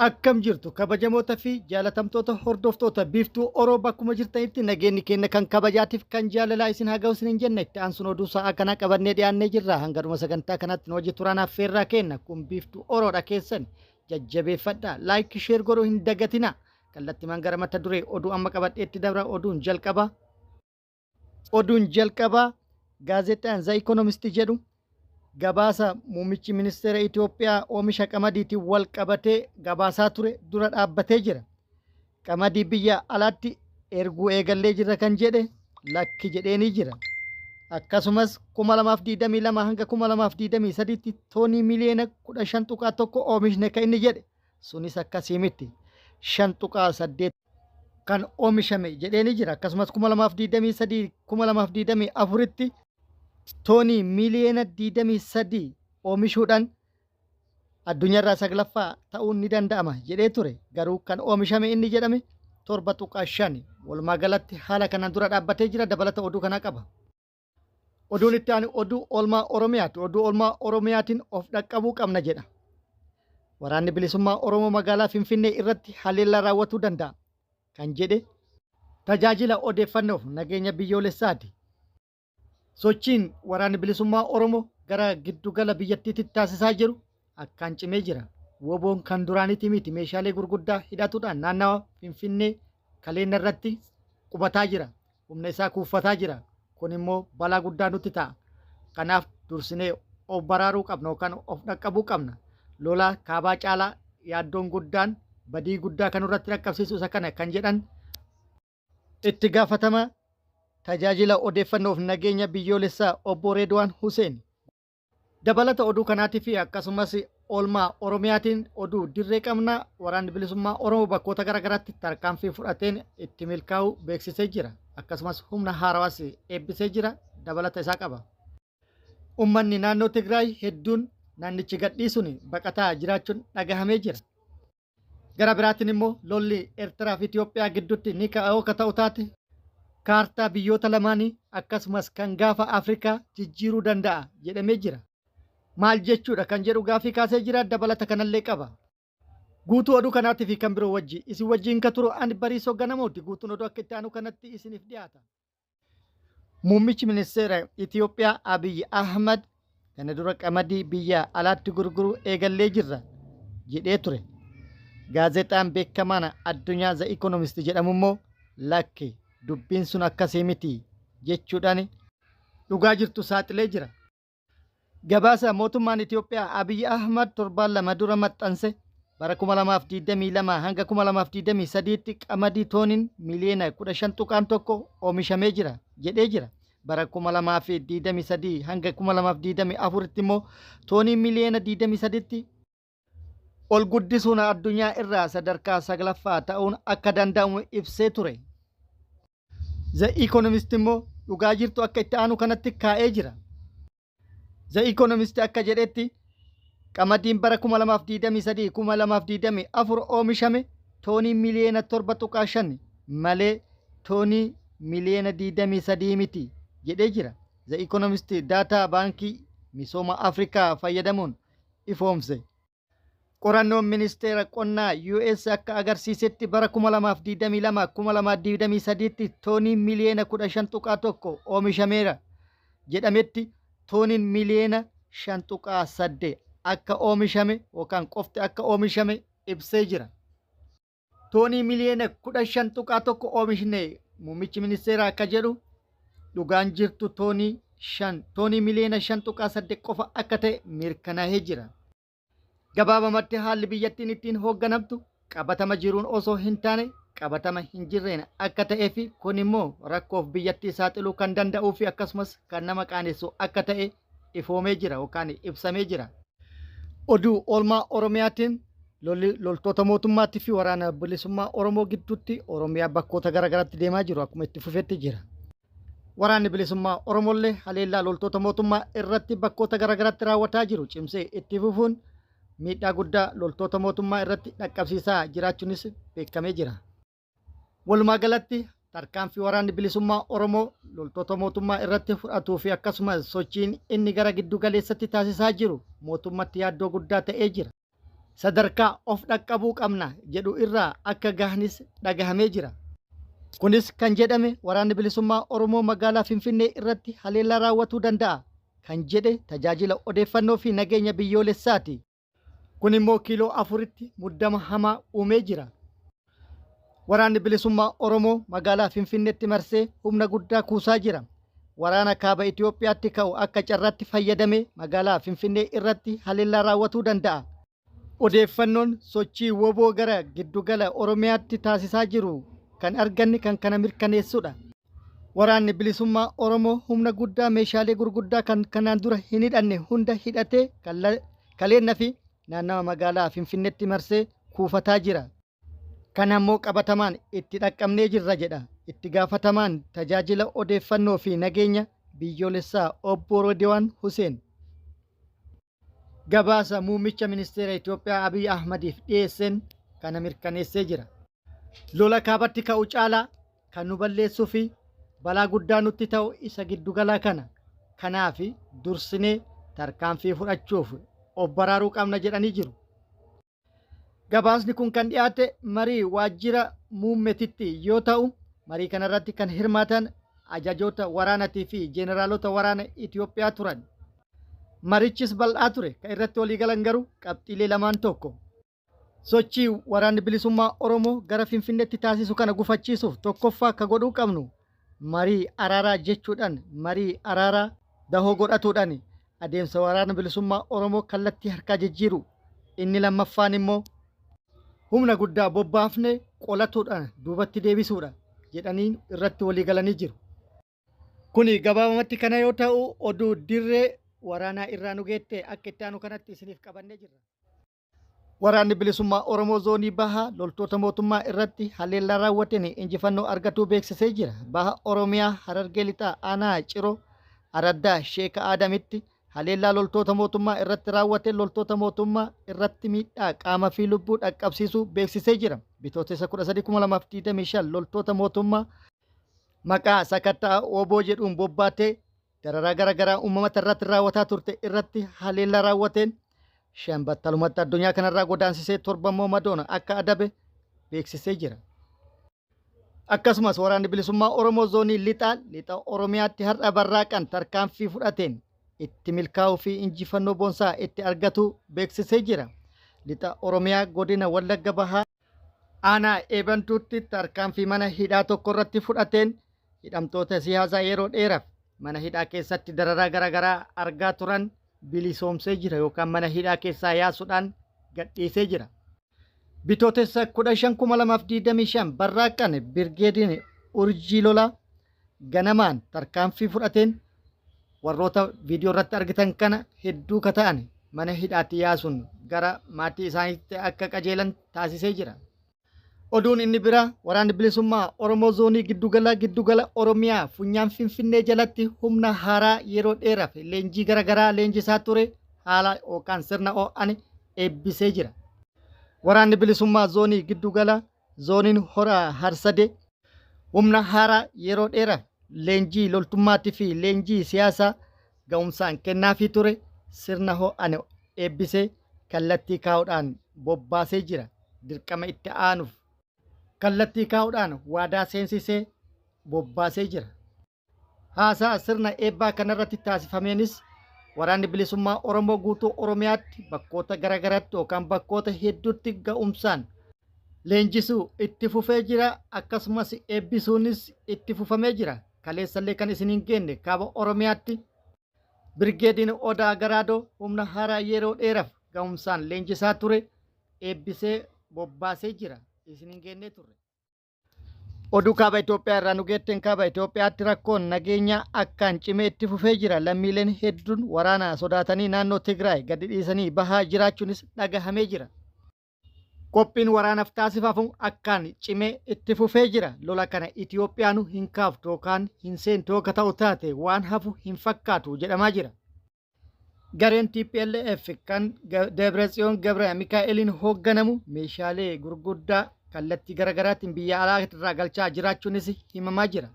Akkam jirtu kabajamoota fi jaalatamtoota hordoftoota Biiftuu Oroo, bakkuma jirtanitti nageenyi keenya kan kabajaatiif kan jaalalaa isin haa ga'u isiniin jenna. Itti aansuun oduu sa'aa kanaa qabannee dhiyaannee jirra. Hanga dhuma sagantaa kanaatti nu hojii turaan affeerraa kenna. Kun Biiftuu Oroodha, keessan jajjabeeffadha. Like, share godhuu hin dagatina. Kallattimaan gara mata duree oduu amma qabadheetti dabra. Oduun jalqaba gaazexaan The Economist jedhu gabaasa muummichi ministeera Itoophiyaa oomisha qamadiitiin wal qabatee gabaasaa ture dura dhaabbatee jira. Qamadii biyya alaatti erguu eegallee jirra kan jedhe lakki jedheenii jira. Akkasumas 2022 hanga 2023tti toonii miliyoona 15.1 oomishne kan inni jedhe sunis akkasii miti. 5.8 kan oomishame jedheenii jira. Akkasumas 2023 2024tti toonii miliyoona 23 oomishuudhaan addunyaarraa saglaffaa ta'uun ni danda'ama jedhee ture. Garuu kan oomishame inni jedhame 7.5. Walumaa galatti haala kanaan dura dhaabbatee jira. Dabalata oduu kanaa qaba. Oduun itti aanu oduu oolmaa Oromiyaati. Oduu oolmaa Oromiyaatiin of dhaqqabuu qabna jedha. Waraanni Bilisummaa Oromoo magaalaa Finfinnee irratti haleellaa raawwatuu danda'a kan jedhe tajaajila odeeffannoof nageenya biyyoolessaati. Sochiin Waraanni Bilisummaa Oromoo gara giddugala biyyattiitti taasisaa jiru akkaan cimee jira. WBOn kan duraaniiti miti, meeshaalee gurguddaa hidhatuudhaan naannawa Finfinnee kaleenna irratti qubataa jira. Humna isaa kuuffataa jira. Kun immoo balaa guddaa nutti ta'a. Kanaaf dursinee of baraaruu qabna yookaan of dhaqqabuu qabna. Lola kaabaa caalaa yaaddoon guddaan badii guddaa kan irratti dhaqqabsiisu isa kana kan jedhan itti gaafatama tajaajila odeeffannoof nageenya biyyoolessaa obbo Reedwaan Huseen. Dabalata oduu kanaatii fi akkasumas oolmaa Oromiyaatiin oduu dirree qabna. Waraanni Bilisummaa Oromoo bakkoota garaagaraatti tarkaanfii fudhateen itti milkaa'uu beeksisee jira. Akkasumas humna haarawaas eebbisee jira. Dabalata isaa qaba. Uummanni naannoo Tigraay hedduun naannichi gadhiisuun baqataa jiraachuun dhagahamee jira. Gara biraatiin immoo lolli Eertiraa fi Itoophiyaa gidduutti ni ka'aa akka ta'u taate kaartaa biyyoota lamaanii akkasumas kan gaafa Afrikaa jijjiiruu danda'a jedhamee jira. Maal jechuudha kan jedhu gaafii kaasee jira, dabalata kanallee qaba. Guutuu oduu kanaatii fi kan biroo wajji isin wajjin ka turu ani Bariisoo Ganamooti. Guutuun oduu akka itti aanu kanatti isiniif dhiyaata. Muummichi ministeera Itoophiyaa Abiy Ahmad kana dura qamadii biyya alaatti gurguruu eegallee jirra jedhee ture. Gaazexaan beekamaan addunyaa The Economist jedhamu immoo lakki, dubbiin sun akkasii miti jechuudhaan dhugaa jirtu saaxilee jira. Gabaasa mootummaan Itoophiyaa Abiy Ahmad torbaan 2 dura maxxanse bara 2022 hanga 2023tti qamadii tooniin miliyoona 15.1 oomishamee jira jedhee jira. Bara 2023 hanga 2024tti immoo toonii miliyoona 23tti ol guddisuun addunyaa irraa sadarkaa saglaffaa ta'uun akka danda'amu ibsee ture. The Economist immoo dhugaa jirtu akka itti aanu kanatti kaa'ee jira. The Economist akka jedhetti qamadiin bara 2023 2024 oomishame toonii miliyoona 7.5 malee toonii miliyoona 23 miti jedhee jira. The Economist daataa baankii misooma Afrikaa fayyadamuun ifoomse. Qorannoon ministeera qonnaa US akka agarsiisetti bara 2022 2023tti toonii miliyoona 15.1 oomishameera jedhametti tooniin miliyoona 5.8 akka oomishame yookaan qofti akka oomishame ibsee jira. Toonii miliyoona 15.1 oomishne muummichi ministeeraa akka jedhu, dhugaan jirtu toonii miliyoona 5.8 qofa akka ta'e mirkanaa'ee jira. Gabaabamatti haalli biyyattiin ittiin hoogganamtu qabatama jiruun osoo hin taane qabatama hin jirreen akka ta'ee fi kun immoo rakkoof biyyattii saaxiluu kan danda'uu fi akkasumas kan nama qaanessu akka ta'e ifoomee jira yookaan ibsamee jira. Oduu oolmaa Oromiyaatiin lolli loltoota mootummaatii fi waraana bilisummaa Oromoo gidduutti Oromiyaa bakkoota garaagaraatti deemaa jiru akkuma itti fufetti jira. Waraanni Bilisummaa Oromollee haleellaa loltoota mootummaa irratti bakkoota garaagaraatti raawwataa jiru cimsee itti fufuun miidhaa guddaa loltoota mootummaa irratti dhaqqabsiisaa jiraachuunis beekamee jira. Walumaa galatti tarkaanfii waraanni bilisummaa Oromoo loltoota mootummaa irratti fudhatuu fi akkasumas sochiin inni gara giddu galeessatti taasisaa jiru mootummatti yaaddoo guddaa ta'ee jira. Sadarkaa of dhaqqabuu qabna jedhu irraa akka gahanis dhagahamee jira. Kunis kan jedhame Waraanni Bilisummaa Oromoo magaalaa Finfinnee irratti haleellaa raawwatuu danda'a kan jedhe Tajaajila Odeeffannoo fi Nageenya Biyyoolessaati. Kun immoo kiiloo afuritti muddama hamaa uumee jira. Waraanni Bilisummaa Oromoo magaalaa Finfinneetti marsee humna guddaa kuusaa jira. Waraana kaaba Itoophiyaatti ka'u akka carraatti fayyadamee magaalaa Finfinnee irratti haleellaa raawwatuu danda'a. Odeeffannoon sochii wbo gara giddugala Oromiyaatti taasisaa jiru kan arganne kan kana mirkaneessudha. Waraanni Bilisummaa Oromoo humna guddaa meeshaalee gurguddaa kan kanaan dura hin hidhanne hunda hidhatee kaleenna fi naannawa magaalaa Finfinneetti marsee kuufataa jira. Kana ammoo qabatamaan itti dhaqqabnee jirra jedha itti gaafatamaan tajaajila odeeffannoo fi nageenya biyyoolessaa obbo Rediwaan Huseen. Gabaasa muummicha ministeera Itoophiyaa Abiy Ahmadiif dhiyeesseen kana mirkaneessee jira. Lola kaabatti ka'u caalaa kan nu balleessuu fi balaa guddaa nutti ta'u isa giddugalaa kana. Kanaaf dursinee tarkaanfii fudhachuuf of baraaruu qabna jedhanii jiru. Gabaasni kun kan dhiyaate marii waajjira muummetitti yoo ta'u, marii kanarratti kan hirmaatan ajajoota waraanatii fi jeeneraalota waraana Itoophiyaa turan. Marichis bal'aa ture, kan irratti waliigalan garuu qabxiilee lamaan tokko. Sochii Waraanni Bilisummaa Oromoo gara Finfinneetti taasisu kana gufachiisuuf tokkoffaa ka godhuu qabnu marii araaraa jechuudhaan marii araaraa dahoo godhatuudhaan adeemsa Waraana Bilisummaa Oromoo kallattii harkaa jijjiiruu. Inni lammaffaan immoo humna guddaa bobbaafnee qolatuudhaan duubatti deebisuudha jedhanii irratti walii galanii jiru. Kuni gabaabamatti kana yoo ta'u oduu dirree waraanaa irraa nu geette akka itti aanu kanatti isiniif qabannee jirra. Waraanni Bilisummaa Oromoo Zoonii Bahaa loltoota mootummaa irratti haleellaa raawwateen injifannoo argatuu beeksisee jira. Baha Oromiyaa Harargee Lixaa Aanaa Ciroo Araddaa Sheeka Aadamitti haleellaa loltoota mootummaa irratti raawwateen loltoota mootummaa irratti miidhaa qaama fi lubbuu dhaqqabsiisuu beeksisee jira. Bitootessa 13,2025 loltoota mootummaa maqaa sakatta'a wbo jedhuun bobbaatee dararaa gara garaa uumamata irratti raawwataa turte irratti haleellaa raawwateen shan battalumatti addunyaa kanarraa godaansisee torba immoo madoon akka adabe beeksisee jira. Akkasumas waraanni bilisummaa Oromoo zoonii lixaa lixa Oromiyaatti har'a barraaqan tarkaanfii fudhateen itti milkaa'uu fi injifannoo boonsaa itti argatu beeksisee jira. Lixa Oromiyaa godina Wallagga Bahaa aanaa Eebantuutti tarkaanfii mana hidhaa tokko irratti fudhateen hidhamtoota siyaasaa yeroo dheeraaf mana hidhaa keessatti dararaa garaagaraa argaa turan bilisoomsee jira yookaan mana hidhaa keessaa yaasuudhaan gadhiisee jira. Bitootessa 15,2025 barraaqan Birgeediin Urjii Lolaa ganamaan tarkaanfii fudhateen warroota viidiyoo irratti argitan kana hedduu ka ta'an mana hidhaatti yaasuun gara maatii isaaniitti akka qajeelan taasisee jira. Oduun inni biraa Waraanni Bilisummaa Oromoo Zoonii Giddugala Giddugala Oromiyaa Funyaan Finfinnee jalatti humna haaraa yeroo dheeraaf leenjii gara garaa leenjisaa ture haala yookaan sirna ho'aan eebbisee jira. Waraanni Bilisummaa Zoonii Giddugala Zooniin Hora Harsadee humna haaraa yeroo dheeraaf leenjii loltummaatii fi leenjii siyaasaa ga'umsaan kennaafii ture sirna ho'aan eebbisee kallattii kaa'uudhaan bobbaasee jira. Dirqama itti aanuuf kallattii kaa'uudhaan waadaa seensisee bobbaasee jira. Haasaa sirna eebbaa kanarratti taasifameenis Waraanni Bilisummaa Oromoo guutuu Oromiyaatti bakkoota garagaraatti yookaan bakkoota hedduutti ga'umsaan leenjisuu itti fufee jira akkasumas eebbisuunis itti fufamee jira. Kaleessallee kan isin hin geenne kaaba Oromiyaatti Birgeediin Odaa Garaadoo humna haaraa yeroo dheeraaf ga'umsaan leenjisaa ture eebbisee bobbaasee jira. Isin hin geennee turre. Oduu kaaba Itoophiyaa irraa nu geetteen kaaba Itoophiyaatti rakkoon nageenyaa akkaan cimee itti fufee jira. Lammiileen hedduun waraana sodaatanii naannoo Tigraay gadi dhiisanii bahaa jiraachuunis dhagahamee jira. Qophiin waraanaf taasifamu akkaan cimee itti fufee jira. Lola kana Itoophiyaanu hin kaaftu yookaan hin seentu yoo ka ta'u taate waan hafu hin fakkaatu jedhamaa jira. Gareen tplf kan Debretsiyoon Gabra Mikaa'eliin hoogganamu meeshaalee gurguddaa kallattii garagaraatiin biyya alaa irraa galchaa jiraachuunis himamaa jira.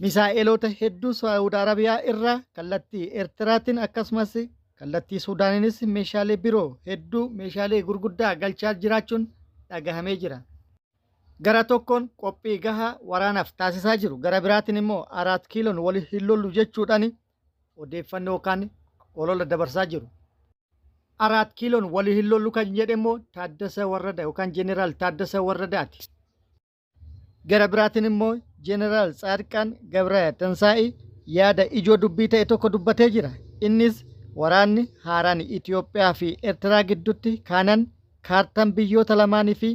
Misaa'eloota hedduu Saawud Arabiyaa irraa kallattii Eertiraatiin akkasumas Kallattii Suudaaniinis meeshaalee biroo hedduu meeshaalee gurguddaa galchaa jiraachuun dhagahamee jira. Gara tokkoon qophii gahaa waraanaaf taasisaa jiru. Gara biraatiin immoo Araat Kiiloon wal hin lollu jechuudhaan odeeffannoo yookaan olola dabarsaa jiru. Araat Kiiloon wal hin lollu kan jedhe immoo Taaddasa Warrada yookaan Jeneraal Taaddasa Warradaati. Gara biraatiin immoo Jeneraal Tsaadqaan Gabra Tinsaa'ii yaada ijoo dubbii ta'e tokko dubbatee jira. Innis waraanni haaraan Itoophiyaa fi Ertiraa gidduutti kaanan kaartaan biyyoota lamaanii fi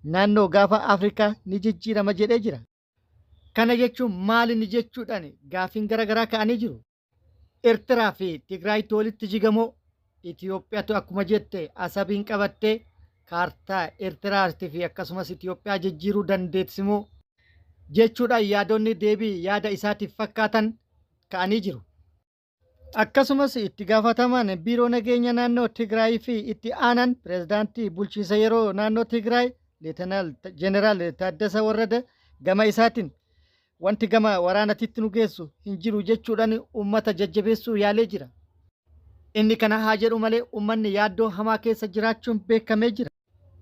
naannoo gaafa Afrikaa ni jijjiirama jedhee jira. Kana jechuun maali ni jechuudhaan gaafiin gara garaa ka'anii jiru. Ertiraa fi Tigraayitti walitti jigamoo Itoophiyaatu akkuma jette Asabiin qabattee kaartaa Ertiraati fi akkasumas Itoophiyaa jijjiiruu dandeetsimoo jechuudhaan yaadonni deebii yaada isaatiif fakkaatan ka'anii jiru. Akkasumas itti gaafatamaan biiroo nageenya naannoo Tigraay fi itti aanaan pirezidaantii bulchiinsa yeroo naannoo Tigraay Leetanaal Jeneraal Taaddasa Warrada gama isaatiin Wanti gama waraanatitti nu geessu hin jiru jechuudhaan uummata jajjabeessuu yaalee jira. Inni kana haa jedhu malee uummanni yaaddoo hamaa keessa jiraachuun beekamee jira.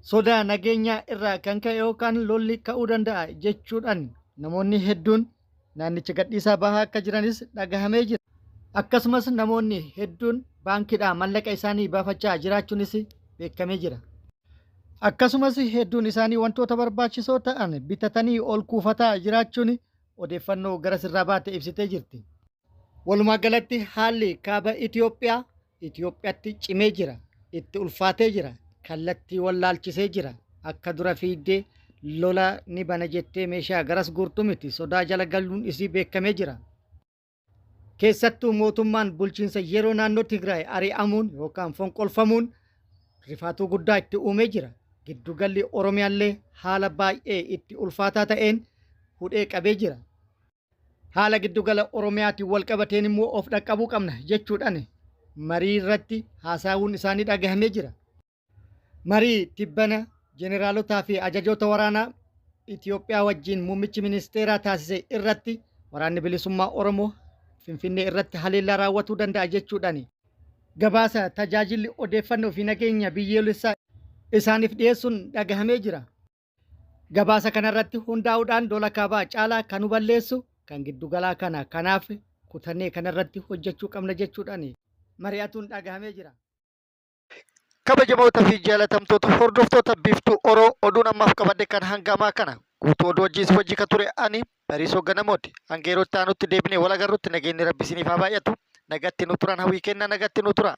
Sodaa nageenyaa irraa kan ka'e yookaan lolli ka'uu danda'a jechuudhaan namoonni hedduun naannicha gadhiisaa bahaa akka jiranis dhagahamee jira. Akkasumas namoonni hedduun baankiidhaa mallaqa isaanii baafachaa jiraachuunis beekamee jira. Akkasumas hedduun isaanii wantoota barbaachisoo ta'an bitatanii ol kuufataa jiraachuun odeeffannoo garas irraa baate ibsitee jirti. Walumaa galatti haalli kaaba Itoophiyaa Itoophiyaatti cimee jira, itti ulfaatee jira, kallattii wallaalchisee jira. Akka dura fiigdee lola ni bana jettee meeshaa garas guurtu miti sodaa jala galuun isii beekamee jira. Keessattuu mootummaan bulchiinsa yeroo naannoo Tigraay ari'amuun yookaan fonqolfamuun rifaatuu guddaa itti uumee jira. Giddugalli Oromiyaallee haala baay'ee itti ulfaataa ta'een hudhee qabee jira. Haala giddugala Oromiyaatiin walqabateen immoo of dhaqqabuu qabna jechuudhaan marii irratti haasa'uun isaanii dhagahamee jira. Marii tibbana Jeneralotaa fi ajajoota waraanaa Itiyoophiyaa wajjiin muummichi ministeeraa taasise irratti waraanni bilisummaa Oromoo Finfinnee irratti haleellaa raawwatuu danda'a jechuudhaan gabaasa tajaajilli odeeffannoo fi nageenya biyyoolessaa isaaniif dhiyeessuun dhagahamee jira. Gabaasa kanarratti hundaa'uudhaan lola kaabaa caalaa kan nu balleessu kan giddugalaa kana kanaaf kutannee kanarratti hojjechuu qabna jechuudhaan mari'atuun dhagahamee jira. Kabajamoota fi jaalatamtoota hordoftoota Biiftuu Oro oduun ammaaf qabadhe kan hanga ammaa kana guutuu oduu wajjin isin wajjin kan ture ani Bariisoo Ganamooti. Hanga yeroo itti aanutti deebinee wal agarrutti nageenyi Rabbi isiniif haa baay'atu. Nagatti nu turan hawwii kenna nagatti nu tura.